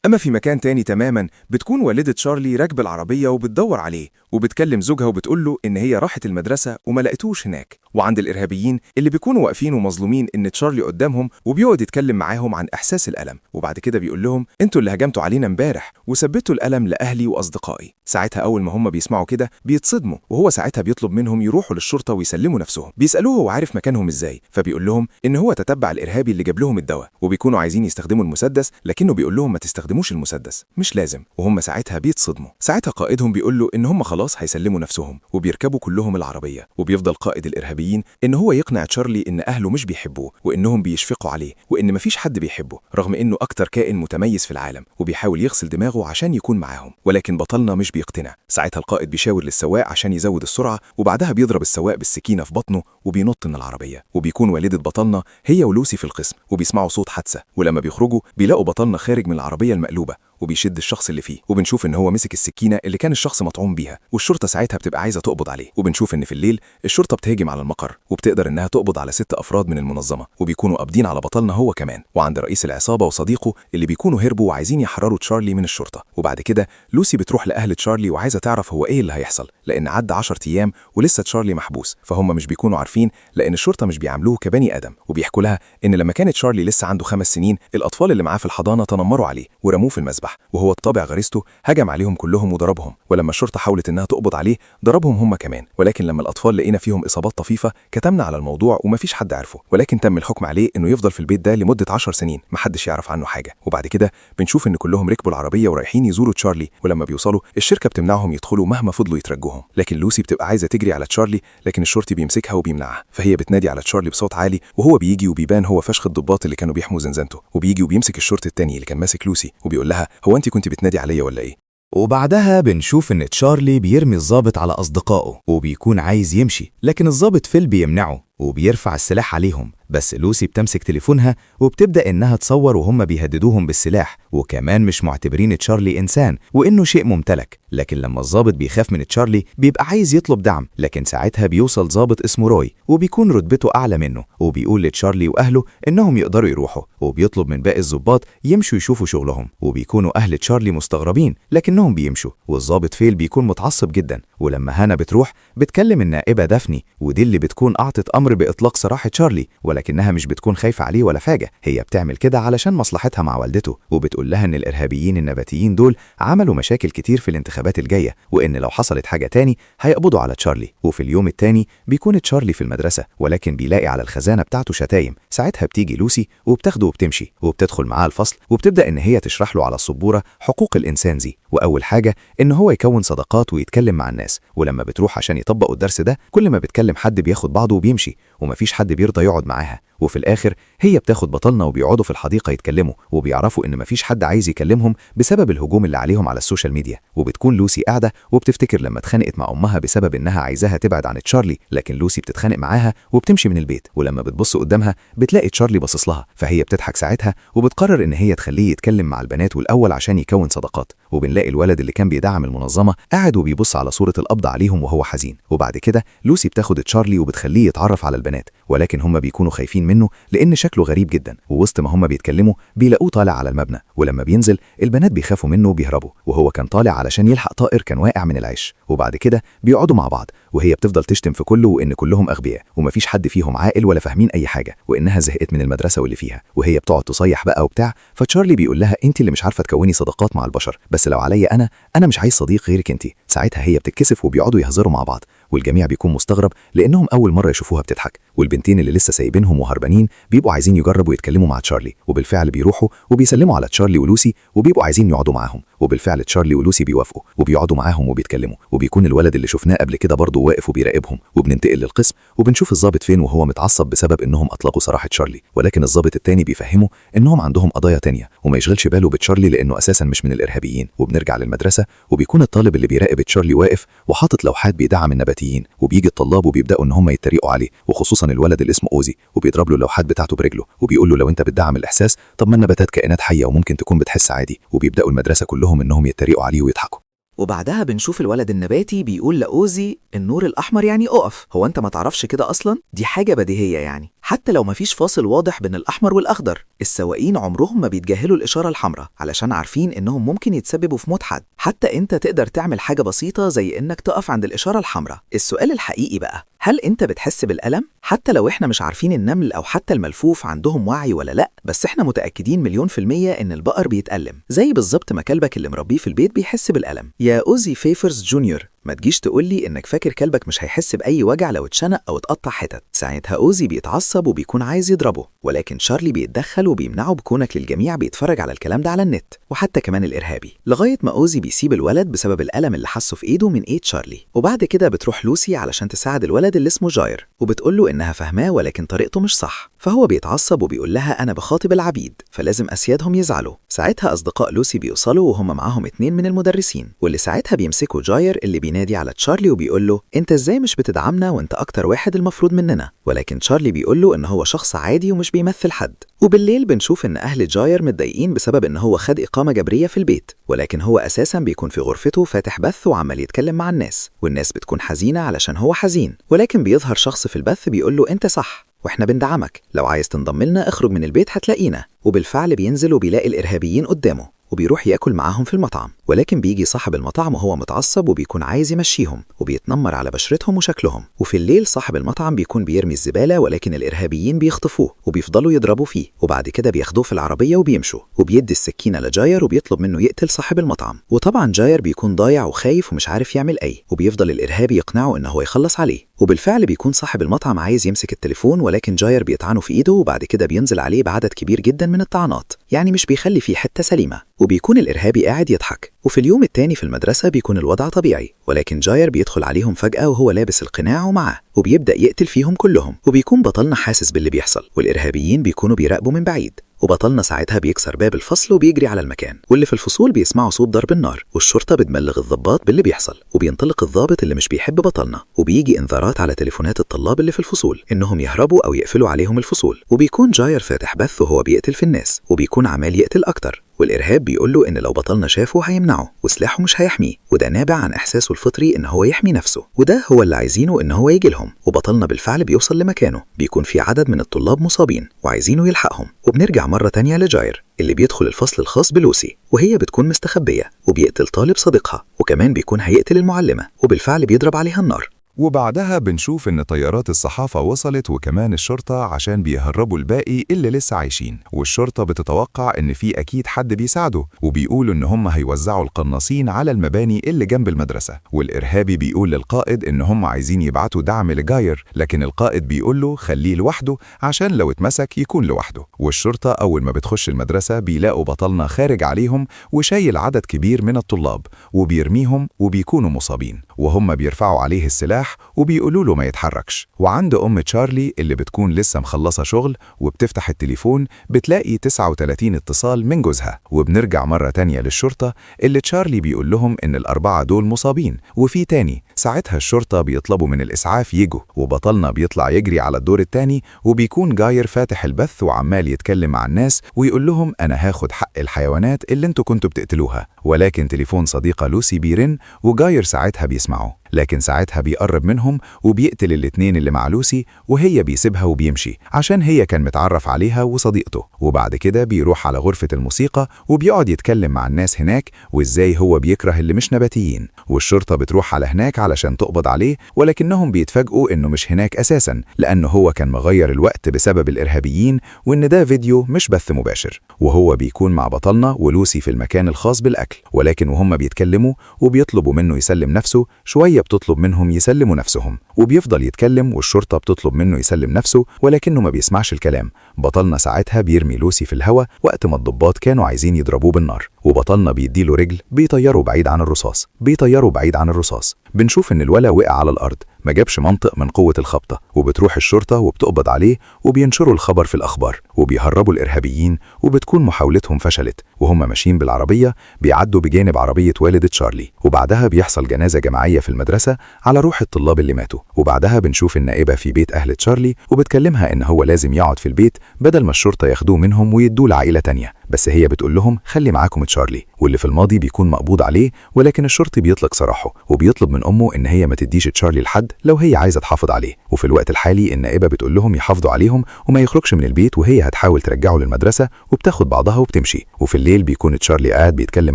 أما في مكان تاني تماما بتكون والدة تشارلي راكبة العربية وبتدور عليه، وبتكلم زوجها وبتقول له إن هي راحت المدرسة وما لقيتوش هناك. وعند الإرهابيين اللي بيكونوا واقفين ومظلومين إن تشارلي قدامهم، وبيقعد يتكلم معاهم عن إحساس الألم، وبعد كده بيقول لهم انتوا اللي هجمتوا علينا امبارح وسببتوا الألم لأهلي وأصدقائي. ساعتها أول ما هم بيسمعوا كده بيتصدموا، وهو ساعتها بيطلب منهم يروحوا للشرطة ويسلموا نفسهم. بيسألوه هو عارف مكانهم إزاي، فبيقول لهم إن هو تتبع الإرهابي اللي جاب لهم الدواء، وبيكونوا عايزين يستخدموا المسدس، لكنه بيقول لهم ما تستخدموش المسدس، مش لازم، وهم ساعتها بيتصدموا. ساعتها قائدهم بيقول له إن هم خلاص هيسلموا نفسهم، وبيركبوا كلهم العربية. وبيفضل قائد الإرهابيين إن هو يقنع تشارلي إن أهله مش بيحبوه، وإنهم بيشفقوا عليه، وإن مفيش حد بيحبه رغم إنه أكتر كائن متميز في العالم، وبيحاول يغسل دماغه عشان يكون معاهم، ولكن بطلنا مش بيقتنع. ساعتها القائد بيشاور للسواق عشان يزود السرعة، وبعدها بيضرب السواق بالسكينة في بطنه وبينط من العربية. وبيكون والدة بطلنا هي ولوسي في القسم، وبيسمعوا صوت حادثة، ولما بيخرجوا بيلاقوا بطلنا خارج من العربية المقلوبة وبيشد الشخص اللي فيه، وبنشوف ان هو مسك السكينة اللي كان الشخص مطعوم بيها، والشرطة ساعتها بتبقى عايزه تقبض عليه. وبنشوف ان في الليل الشرطة بتهاجم على المقر، وبتقدر انها تقبض على 6 افراد من المنظمة، وبيكونوا قابضين على بطلنا هو كمان، وعند رئيس العصابة وصديقه اللي بيكونوا هربوا وعايزين يحرروا تشارلي من الشرطة. وبعد كده لوسي بتروح لاهل تشارلي وعايزه تعرف هو ايه اللي هيحصل، لان عدى 10 ايام ولسه تشارلي محبوس، فهم مش بيكونوا عارفين لان الشرطة مش بيعاملوه كبني ادم. وبيحكوا لها ان لما كان تشارلي لسه عنده 5 سنين الاطفال اللي معاه في الحضانة تنمروا عليه ورموه في المسبح، وهو بطبع غريزته هجم عليهم كلهم وضربهم، ولما الشرطة حاولت انها تقبض عليه ضربهم هم كمان، ولكن لما الاطفال لقينا فيهم اصابات طفيفة كتمنا على الموضوع ومفيش حد عرفه، ولكن تم الحكم عليه انه يفضل في البيت ده لمدة 10 سنين محدش يعرف عنه حاجة. وبعد كده بنشوف ان كلهم ركبوا العربية ورايحين يزوروا تشارلي، ولما بيوصلوا الشركة بتمنعهم يدخلوا مهما فضلوا يترجوهم، لكن لوسي بتبقى عايزه تجري على تشارلي، لكن الشرطي بيمسكها وبيمنعها، فهي بتنادي على تشارلي بصوت عالي، وهو بيجي وبيبان هو فشخ الضباط اللي كانوا بيحموا زنزانته، وبيجي وبيمسك الشرطي التاني اللي كان ماسك لوسي وبيقول لها هو انت كنت بتنادي عليا ولا ايه؟ وبعدها بنشوف إن تشارلي بيرمي الضابط على أصدقائه وبيكون عايز يمشي، لكن الضابط فيل بيمنعه وبيرفع السلاح عليهم، بس لوسي بتمسك تليفونها وبتبدأ إنها تصور وهم بيهددوهم بالسلاح، وكمان مش معتبرين تشارلي إنسان وإنه شيء ممتلك. لكن لما الضابط بيخاف من تشارلي بيبقى عايز يطلب دعم، لكن ساعتها بيوصل ضابط اسمه روي وبيكون رتبته أعلى منه، وبيقول لتشارلي وأهله إنهم يقدروا يروحوا، وبيطلب من باقي الضباط يمشوا يشوفوا شغلهم، وبيكونوا أهل تشارلي مستغربين لكنهم بيمشوا، والضابط فيل بيكون متعصب جدا. ولما هانا بتروح بتكلم النائبة دافني، ودي اللي بتكون أعطت أمر بإطلاق سراح تشارلي، ولكنها مش بتكون خايفة عليه ولا حاجة، هي بتعمل كده علشان مصلحتها مع والدته، وبتقول لها إن الإرهابيين النباتيين دول عملوا مشاكل كتير في الانتخابات الجاية، وإن لو حصلت حاجة تاني هيقبضوا على تشارلي. وفي اليوم التاني بيكون تشارلي في المدرسة، ولكن بيلاقي على الخزانة بتاعته شتايم. ساعتها بتيجي لوسي وبتاخده وبتمشي، وبتدخل معاه الفصل، وبتبدأ إن هي تشرح له على السبورة حقوق الإنسان دي، وأول حاجة إن هو يكون صداقات ويتكلم مع الناس. ولما بتروح عشان يطبقوا الدرس ده، كل ما بتكلم حد بياخد بعضه وبيمشي، ومفيش حد بيرضى يقعد معاها. وفي الآخر هي بتاخد بطلنا وبيقعدوا في الحديقة يتكلموا، وبيعرفوا إن مفيش حد عايز يكلمهم بسبب الهجوم اللي عليهم على ال social media. وبتكون لوسي قاعدة وبتفتكر لما اتخانقت مع أمها بسبب إنها عايزاها تبعد عن تشارلي، لكن لوسي بتتخانق معاها وبتمشي من البيت. ولما بتبص قدامها بتلاقي تشارلي باصص لها، فهي بتضحك ساعتها وبتقرر إن هي تخليه يتكلم مع البنات والأول عشان يكون صداقات. وبنلاقي الولد اللي كان بيدعم المنظمة قاعد وبيبص على صورة القبض عليهم وهو حزين. وبعد كده لوسي بتاخد تشارلي وبتخليه يتعرف على البنات، ولكن هم بيكونوا خايفين منه لأن شكله غريب جدا. ووسط ما هم بيتكلموا بيلاقوه طالع على المبنى، ولما بينزل البنات بيخافوا منه وبيهربوا، وهو كان طالع علشان يلحق طائر كان واقع من العش. وبعد كده بيقعدوا مع بعض، وهي بتفضل تشتم في كله وإن كلهم أغبياء ومفيش حد فيهم عاقل ولا فاهمين أي حاجة، وإنها زهقت من المدرسة واللي فيها، وهي بتقعد تصيح بقى وبتاع. فتشارلي بيقول لها انت اللي مش عارفة تكوني صداقات مع البشر، بس لو عليا أنا مش عايز صديق غيرك انت. ساعتها هي بتتكسف وبيقعدوا يهزروا مع بعض، والجميع بيكون مستغرب لأنهم أول مرة يشوفوها بتضحك. والبنتين اللي لسه سايبينهم وهربانين بيبقوا عايزين يجربوا يتكلموا مع تشارلي، وبالفعل بيروحوا وبيسلموا على تشارلي ولوسي وبيبقوا عايزين يقعدوا معاهم. وبالفعل تشارلي ولوسي بيوافقوا وبيقعدوا معاهم وبيتكلموا، وبيكون الولد اللي شفناه قبل كده برضه واقف وبيراقبهم. وبننتقل للقسم وبنشوف الضابط فين وهو متعصب بسبب انهم اطلقوا سراح تشارلي، ولكن الضابط التاني بيفهمه انهم عندهم قضايا تانية وما يشغلش باله بتشارلي لانه اساسا مش من الارهابيين. وبنرجع للمدرسة وبيكون الطالب اللي بيراقب تشارلي واقف وحاطط لوحات بيدعم النباتيين، وبيجي الطلاب وبيبداوا ان هم يتريقوا عليه، وخصوصا الولد اللي اسمه اوزي، وبيضرب له اللوحات بتاعته برجله وبيقول له لو انت بتدعم الاحساس طب ما النباتات كائنات حيه وممكن تكون بتحس عادي. وبيبداوا المدرسة كلهم انهم يتريقوا عليه ويضحكوا. وبعدها بنشوف الولد النباتي بيقول لأوزي النور الأحمر يعني أقف، هو أنت ما تعرفش كده أصلا؟ دي حاجة بديهية يعني. حتى لو مفيش فاصل واضح بين الأحمر والأخضر. السواقين عمرهم ما بيتجاهلوا الإشارة الحمراء علشان عارفين إنهم ممكن يتسببوا في موت حد. حتى أنت تقدر تعمل حاجة بسيطة زي إنك تقف عند الإشارة الحمراء. السؤال الحقيقي بقى، هل أنت بتحس بالألم؟ حتى لو إحنا مش عارفين النمل أو حتى الملفوف عندهم وعي ولا لأ، بس إحنا متأكدين 1,000,000% إن البقر بيتألم، زي بالظبط ما كلبك اللي مربيه في البيت بيحس بالألم. يا أوزي فيفرز جونيور، ما تجيش تقولي إنك فاكر كلبك مش هيحس بأي وجع لو اتشنق أو اتقطع حتت. ساعتها أوزي بيتعصب وبيكون عايز يضربه، ولكن شارلي بيتدخل وبيمنعه بكونك للجميع بيتفرج على الكلام ده على النت، وحتى كمان الإرهابي، لغاية ما أوزي بيسيب الولد بسبب الألم اللي حسه في إيده من إيد شارلي. وبعد كده بتروح لوسي علشان تساعد الولد اللي اسمه جاير، وبتقوله إنها فاهماه ولكن طريقته مش صح، فهو بيتعصب وبيقول لها أنا بخاطب العبيد فلازم أسيادهم يزعلوا. ساعتها أصدقاء لوسي بيوصلوا وهم معاهم 2 من المدرسين، واللي ساعتها بيمسكوا جاير اللي بينادي على تشارلي وبيقول له أنت إزاي مش بتدعمنا وأنت أكتر واحد المفروض مننا، ولكن تشارلي بيقول له إن هو شخص عادي ومش بيمثل حد. وبالليل بنشوف إن أهل جاير متضايقين بسبب إن هو خد إقامة جبرية في البيت، ولكن هو أساساً بيكون في غرفته فاتح بث وعمال يتكلم مع الناس، والناس بتكون حزينة علشان هو حزين، ولكن بيظهر شخص في البث بيقول له أنت صح واحنا بندعمك، لو عايز تنضم لنا اخرج من البيت هتلاقينا. وبالفعل بينزل وبيلاقي الإرهابيين قدامه وبيروح ياكل معاهم في المطعم، ولكن بيجي صاحب المطعم وهو متعصب وبيكون عايز يمشيهم وبيتنمر على بشرتهم وشكلهم. وفي الليل صاحب المطعم بيكون بيرمي الزبالة، ولكن الإرهابيين بيخطفوه وبيفضلوا يضربوا فيه، وبعد كده بياخدوه في العربية وبيمشوا، وبيدي السكينة لجاير وبيطلب منه يقتل صاحب المطعم. وطبعا جاير بيكون ضايع وخايف ومش عارف يعمل ايه، وبيفضل الإرهابي يقنعه إن هو يخلص عليه. وبالفعل بيكون صاحب المطعم عايز يمسك التليفون، ولكن جاير بيطعنه في ايده، وبعد كده بينزل عليه بعدد كبير جدا من الطعنات، يعني مش بيخلي فيه حتة سليمة، وبيكون الإرهابي قاعد يضحك. وفي اليوم التاني في المدرسة بيكون الوضع طبيعي، ولكن جاير بيدخل عليهم فجأة وهو لابس القناع ومعاه، وبيبدأ يقتل فيهم كلهم، وبيكون بطلنا حاسس باللي بيحصل، والإرهابيين بيكونوا بيراقبوا من بعيد. وبطلنا ساعتها بيكسر باب الفصل وبيجري على المكان، واللي في الفصول بيسمعوا صوت ضرب النار، والشرطة بتبلغ الضباط باللي بيحصل، وبينطلق الضابط اللي مش بيحب بطلنا، وبيجي انذارات على تليفونات الطلاب اللي في الفصول انهم يهربوا او يقفلوا عليهم الفصول. وبيكون جاير فاتح بث وهو بيقتل في الناس، وبيكون عمال يقتل اكتر، والإرهاب بيقول له إن لو بطلنا شافه هيمنعه وسلاحه مش هيحميه، وده نابع عن إحساسه الفطري إن هو يحمي نفسه، وده هو اللي عايزينه إن هو يجي لهم. وبطلنا بالفعل بيوصل لمكانه، بيكون في عدد من الطلاب مصابين وعايزينه يلحقهم. وبنرجع مرة تانية لجاير اللي بيدخل الفصل الخاص بلوسي وهي بتكون مستخبية، وبيقتل طالب صديقها، وكمان بيكون هيقتل المعلمة، وبالفعل بيضرب عليها النار. وبعدها بنشوف إن طيارات الصحافة وصلت وكمان الشرطة عشان بيهربوا الباقي اللي لسه عايشين، والشرطة بتتوقع إن في أكيد حد بيساعده، وبيقولوا إن هم هيوزعوا القناصين على المباني اللي جنب المدرسة. والإرهابي بيقول للقائد إن هم عايزين يبعتوا دعم لجاير، لكن القائد بيقول له خليه لوحده عشان لو اتمسك يكون لوحده. والشرطة أول ما بتخش المدرسة بيلاقوا بطلنا خارج عليهم وشايل عدد كبير من الطلاب وبيرميهم وبيكونوا مصابين، وهم بيرفعوا عليه السلاح وبيقولوا له ما يتحركش. وعند أم تشارلي اللي بتكون لسه مخلصة شغل وبتفتح التليفون بتلاقي 39 اتصال من جوزها. وبنرجع مرة تانية للشرطة اللي تشارلي بيقول لهم إن الأربعة دول مصابين وفي تاني. ساعتها الشرطة بيطلبوا من الإسعاف يجوا، وبطلنا بيطلع يجري على الدور التاني، وبيكون جاير فاتح البث وعمال يتكلم مع الناس ويقول لهم أنا هاخد حق الحيوانات اللي انتوا كنتوا بتقتلوها. ولكن تليفون صديقة لوسي بيرن وجاير ساعتها بيسمعه، لكن ساعتها بيقرب منهم وبيقتل الاتنين اللي مع لوسي، وهي بيسيبها وبيمشي عشان هي كان متعرف عليها وصديقته. وبعد كده بيروح على غرفة الموسيقى وبيقعد يتكلم مع الناس هناك وازاي هو بيكره اللي مش نباتيين. والشرطة بتروح على هناك علشان تقبض عليه، ولكنهم بيتفاجئوا انه مش هناك اساسا، لانه هو كان مغير الوقت بسبب الارهابيين، وان ده فيديو مش بث مباشر. وهو بيكون مع بطلنا ولوسي في المكان الخاص بالاكل، ولكن وهم بيتكلموا وبيطلبوا منه يسلم نفسه، شوية بتطلب منهم يسلموا نفسهم، وبيفضل يتكلم والشرطة بتطلب منه يسلم نفسه، ولكنه ما بيسمعش الكلام. بطلنا ساعتها بيرمي لوسي في الهوا وقت ما الضباط كانوا عايزين يضربوه بالنار، وبطلنا بيديله رجل بيطيره بعيد عن الرصاص، بيطيره بعيد عن الرصاص. بنشوف إن الولا وقع على الأرض، ما جابش منطق من قوة الخبطة، وبتروح الشرطة وبتقبض عليه وبينشروا الخبر في الأخبار وبيهربوا الإرهابيين، وبتكون محاولتهم فشلت. وهم ماشيين بالعربية بيعدوا بجانب عربية والدة تشارلي، وبعدها بيحصل جنازة جماعية في المدرسة على روح الطلاب اللي ماتوا. وبعدها بنشوف النائبة في بيت أهل تشارلي وبتكلمها إن هو لازم يقعد في البيت بدل ما الشرطة ياخدوه منهم ويدوه لعائلة تانية. بس هي بتقول لهم خلي معاكم تشارلي، واللي في الماضي بيكون مقبوض عليه، ولكن الشرطي بيطلق سراحه وبيطلب من أمه إن هي ما تديش تشارلي لحد لو هي عايزة تحافظ عليه. وفي الوقت الحالي النائبة بتقول لهم يحافظوا عليهم وما يخرجش من البيت، وهي هتحاول ترجعه للمدرسة، وبتاخد بعضها وبتمشي. وفي الليل بيكون تشارلي قاعد بيتكلم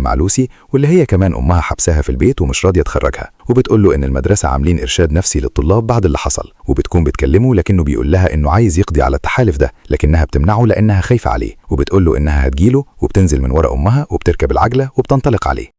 مع لوسي، واللي هي كمان أمها حبساها في البيت ومش راضية تخرجها، وبتقول له إن المدرسة عاملين إرشاد نفسي للطلاب بعد اللي حصل، وبتكون بتكلمه لكنه بيقول لها إنه عايز يقضي على التحالف ده، لكنها بتمنعه لأنها خايفة عليه، وبتقول له إنها هتجيله، وبتنزل من ورا أمها وبتركب العجلة وبتنطلق عليه.